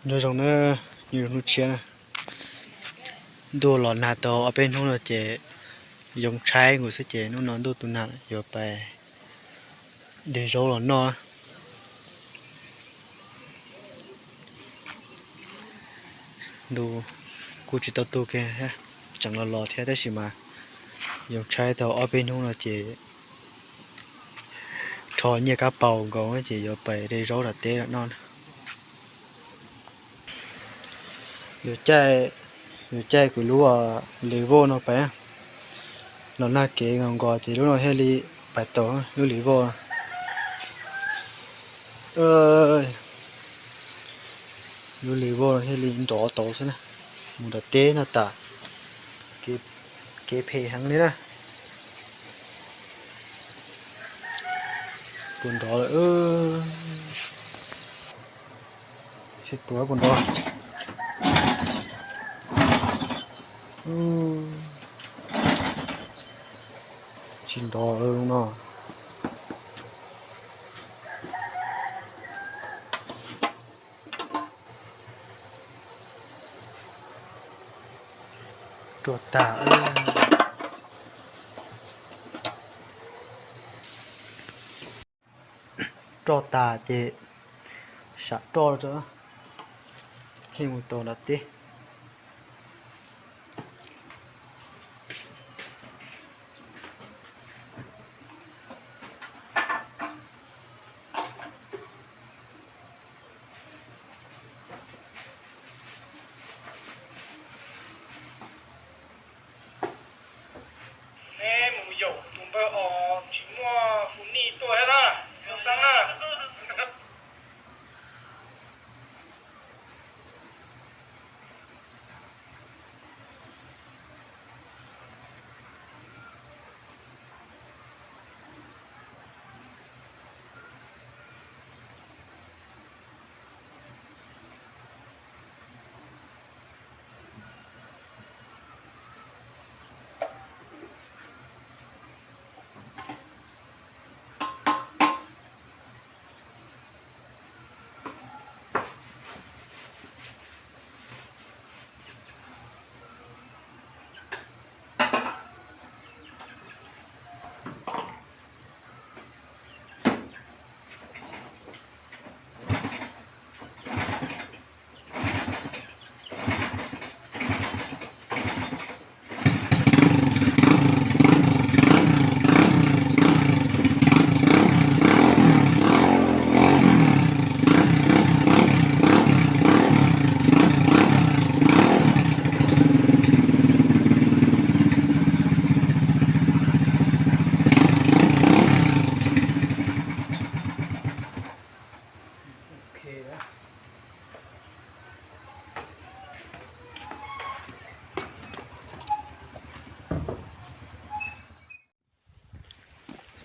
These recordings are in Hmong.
Nyob zoo na, nyob zoo hnub tshiab na. Ntuj los nag tau ob peb hnub no ces yoo tshaib nkaus xwb ces hnub no ntuj tu nag yuav pais de zaub los noj. Ntuj kuj tsis tau tu kiag, tseem los los thiab tab sis mas yoo tshaib tau ob peb hnub no ces rho nyiaj kab paus nkaus ces yuav pais de zaub tom teb los noj. Yuav caij, yuav caij kuv lub lis voj no pais. Los nag kev nkaus nkaus ces lub no thiaj li pais tau lub lis voj. Lub lis voj no thiaj li nrov tau xwb na. Mus tom teb no tas, kev phem heev li na. Puas nrov lawm. Sib tuav puas nrov. Tsis nrov no. Roj tag, roj tag ces sam roj rau, thiaj mus tau nram teb. Neb mus yaum tus npawg os, tsis muaj tus nij tuaj thiab na, mus xeeb na.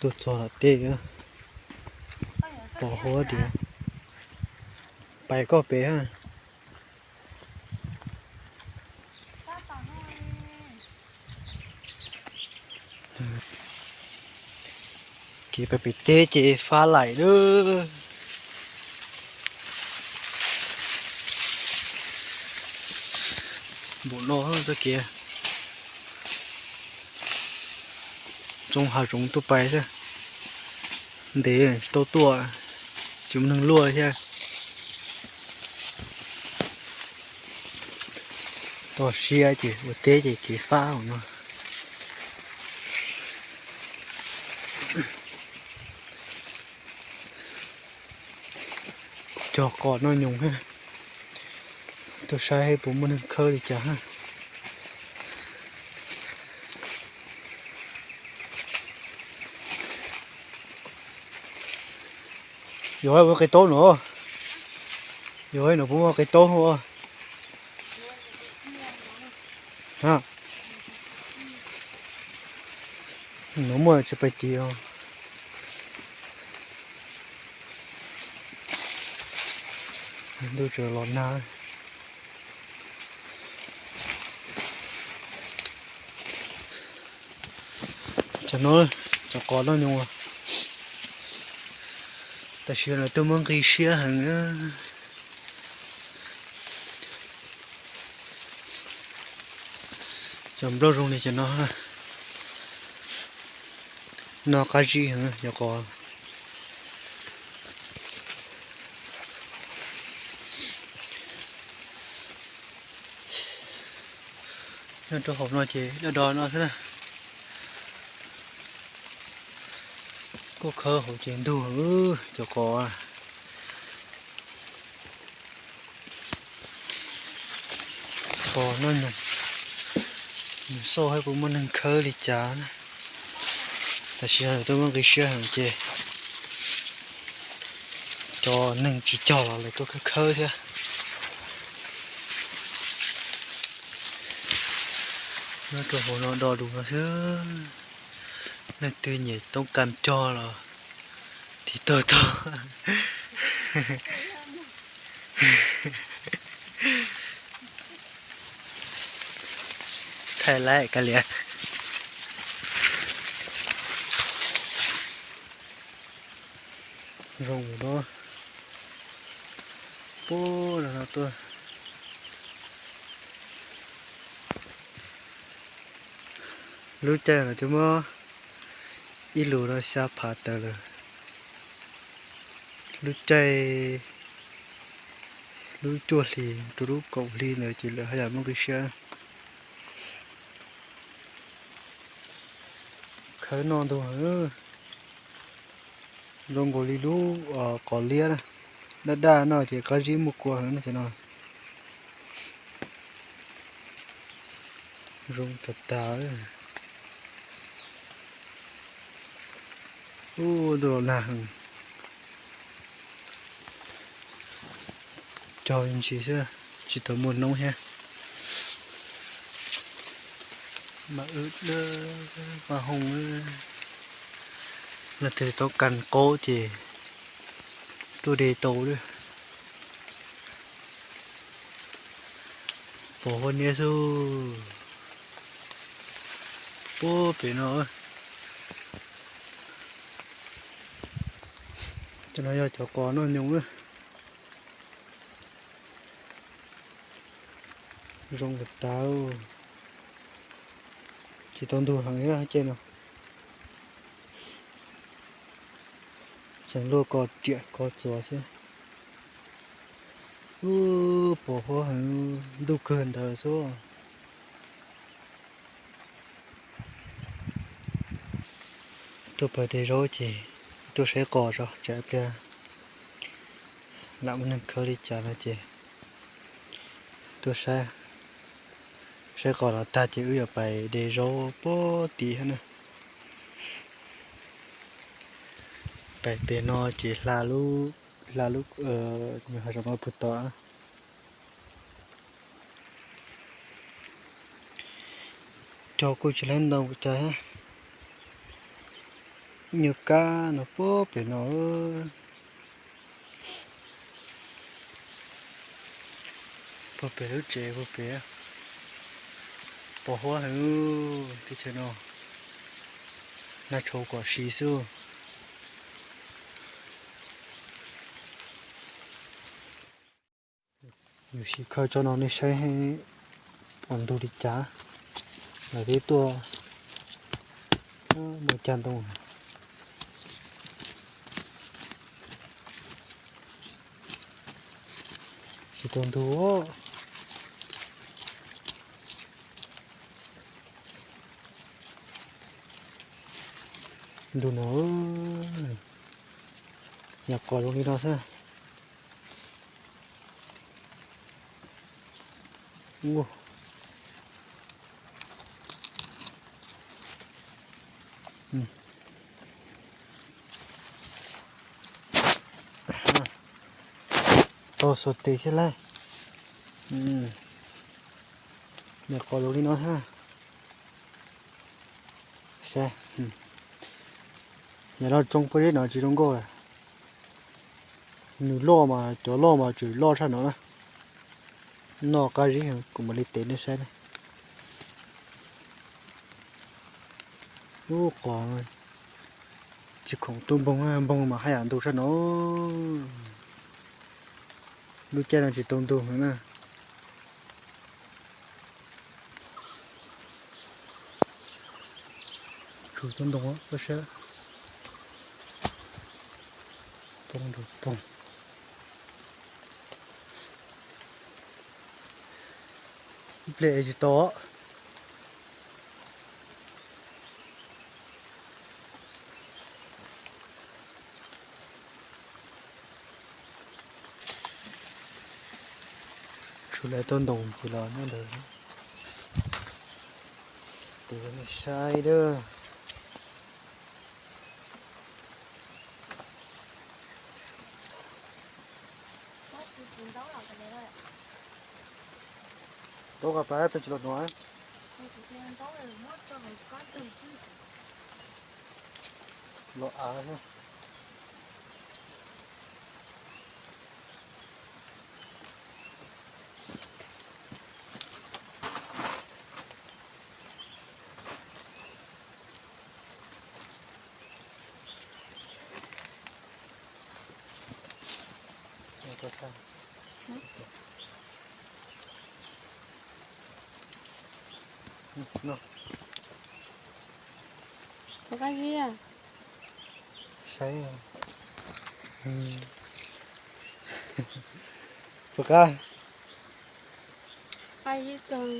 Tuaj txog tom teb, pos huab tias, pais koj pem ha. Kev pais pem teb ces fab laim lawm. Npaum no txoj kev tsoo hav zoov tuaj pais xwb, ntev tsis tau tuaj, tsis muaj neeg luaj thiab. Toj siab ces ua teb ces kev fab no. Cog qos noj nyoos, tuaj saib puas muaj neeg khawb li cas ha. Yog ua qe taub no, yog no puas muaj qe taub? No muaj tsis pais tiv os. Ntuj tseem los nag. Cov no, cov qos noj nyoos. Tam sim no tuaj muaj nqi siab heev na. Cov nplooj zoo li cov no, no qab zib heev cov qos. Nyob rau hauv no ces do do no xwb na. Kuj khawb hauv ces ntug cov qos. Qos no nws xauj saib puas muaj neeg khawb li cas na. Tam sim no lawv tuaj muaj nqi siab heev ces cov neeg tsis cog los lawv tuaj khawb khawb thiab. Nyob rau hauv no do lus no xwb. Leej twg nyiam toob kas cog los tiv tauj tog. Thaij laib kav liam. Zoo no, puag no tuaj. Lub caij no twb muab ib lus no xya phav tawm lawm. Lub caij, lub cuaj hlis rau lub kaum hli ntawd ces lawv haj yam muaj nqi siab. Khawb noj ntug heev, zoo nkaus li lub qos liab na. Daj daj no ces qab zib muaj kua heev no ces no. Zoo tas tas. Ub, ntuj los nag heev. Cog ntsis xwb, tsis tau muaj noob thiab. Mas wb, mas hoo, leej twg toob kas qaub ces tuaj de tau lawm. Pos huab niab xwb. Puag pem no, cov no yog cov qos noj nyoos na. Zoo tas tas, tsis tau ntug heev li cej no. Tseem luaj kos riam kos txuas xwb. Ub, pos huab heev, ntuj kawg ntawd xwb. Tuaj pais de zaub ces tuaj saib qos tso tsam pliag lam muaj neeg khawb li cas no ces tuaj saib, saib qos los tag ces wb yuav pais de zaub puag tim thiab na. Pais pem no ces hla lub, hla lub, nws ho zoo no puag tod. Cog kuj tsis laib ntau cas thiab. Nyuag kab no puag pem no. Puag pem lub tsev puag pem. Pos huab heev teb chaws no. Nag tshauv kom siv xwb. Yus sim khaws tso no nej saib pom ntug li cas. Lawv twb tuaj muaj cag ntoo. Tsis tau ntug. Ntug no, yam qos zoo li no xwb. Tau xuas tes thiab lauj. Yam qos zoo li no thiab. Saib, yam no tsoo pob zeb no tsis zoo nkauj lawm. Nws loj mas cov loj mas tseem loj tshaj no na. Noj qab zib, kuv mam li tev nej saib na. Ub, qos tsis khoom tu npoog, npoog mas haj yam ntug tshaj no. Lub caij no tsis tau ntug heev na. Tsum tau ntoo koj saib. Poob rau poob. Ib pliag es tsis tau. Tsum lawv tau ntoo ces los nyob ntawd. Tes nej saib dab. Ntaub qab pab peb tsis los no. Los av. Puas qab zib? Saib. Puas qab? Qab zib kawg.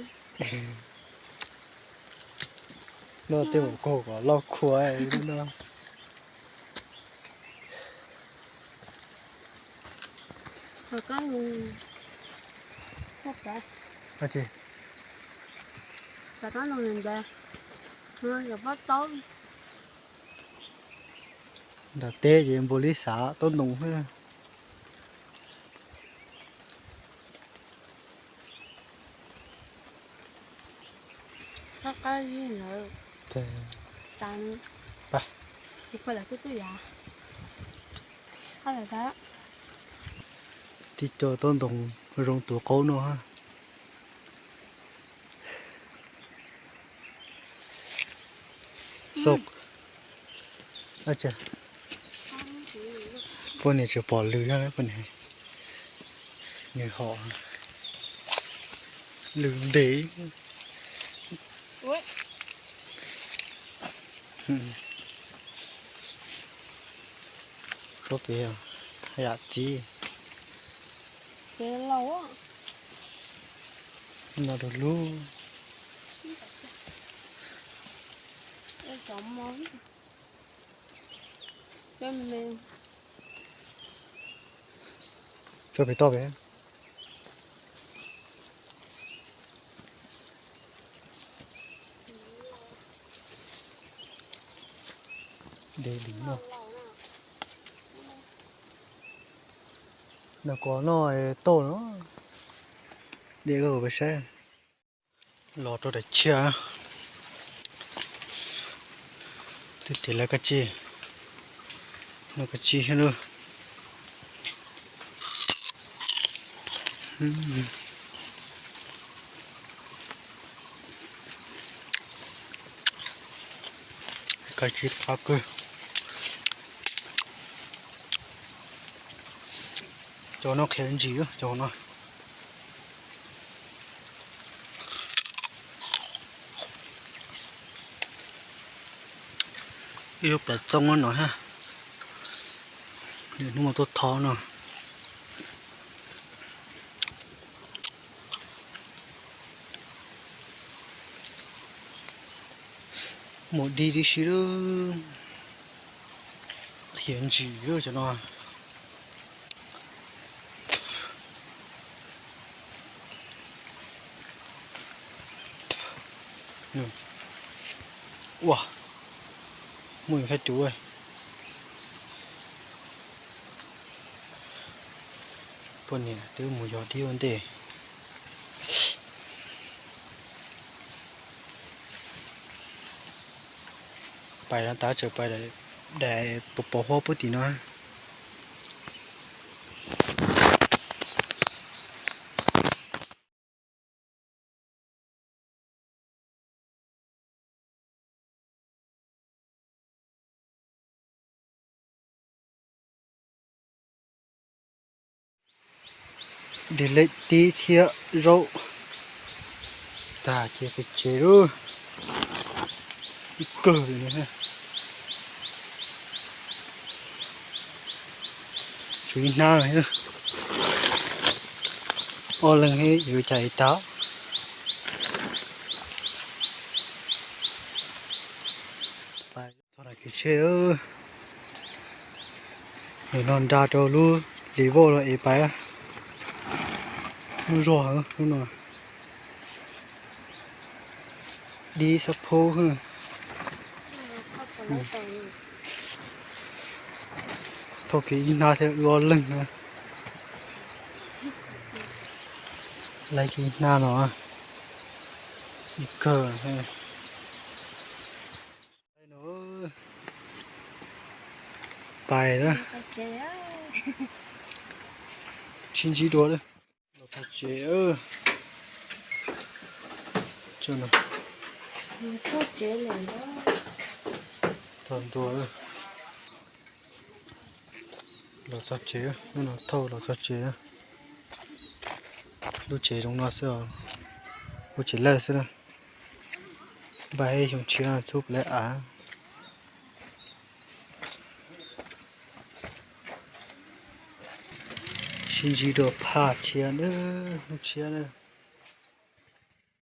Noj tej mus kaug kom loj khua no. Nram teb ces npau li xav tau ntoo xwb. Tib co tau ntoo zoo tus qaub no. Poj niam tseem pom lws, poj niam, nws hom lws ntev. Tsob pem yam txiv. No rau lub. Tsob pem toj pem. De dim no. Nws kov noj tauj no. De koj peb saib. Los rau daim chiab. Twb tias lawv kab tsib, no kab tsib thiab lawm. Kab tsib qab kawg. Cov no qhiav ntsim cov no. Ib lub plawv txooj no ha. Hnub no tuaj thov no. Mus dig tib si lawm. Qhiav ntsim lawm cov no. Ua, muaj ib phab cuv. Poj niam twb mus yos dib ua ntej. Pais no tas tseem pais daim pos pos huab puag tim no. Dej leb tib thiab zaub tag ces pem tsev lawm. Ib kawg li. Tshuav ib hnab, ob leeg thiab yuav cas es tau. Txog kev tsheb, nim no nra rau lub hlis voj los es pais. Muaj zog lub no. Dib xab phob. Thauj kiag ib hnab thiab wb ob leeg na. Laib kiag ib hnab no. Ib kawg. Pais na. Sib ntsib dua. Los txog tsev. Txog ntua. Los txog tsev, hnub no thauj los txog tsev. Lub tsev zoo no xwb os, lub tsev lawj xwb na. Npaj ib xyoo tshiab txhub plawv av. Sib ntsib dua phaj tshiab na, hnub tshiab na.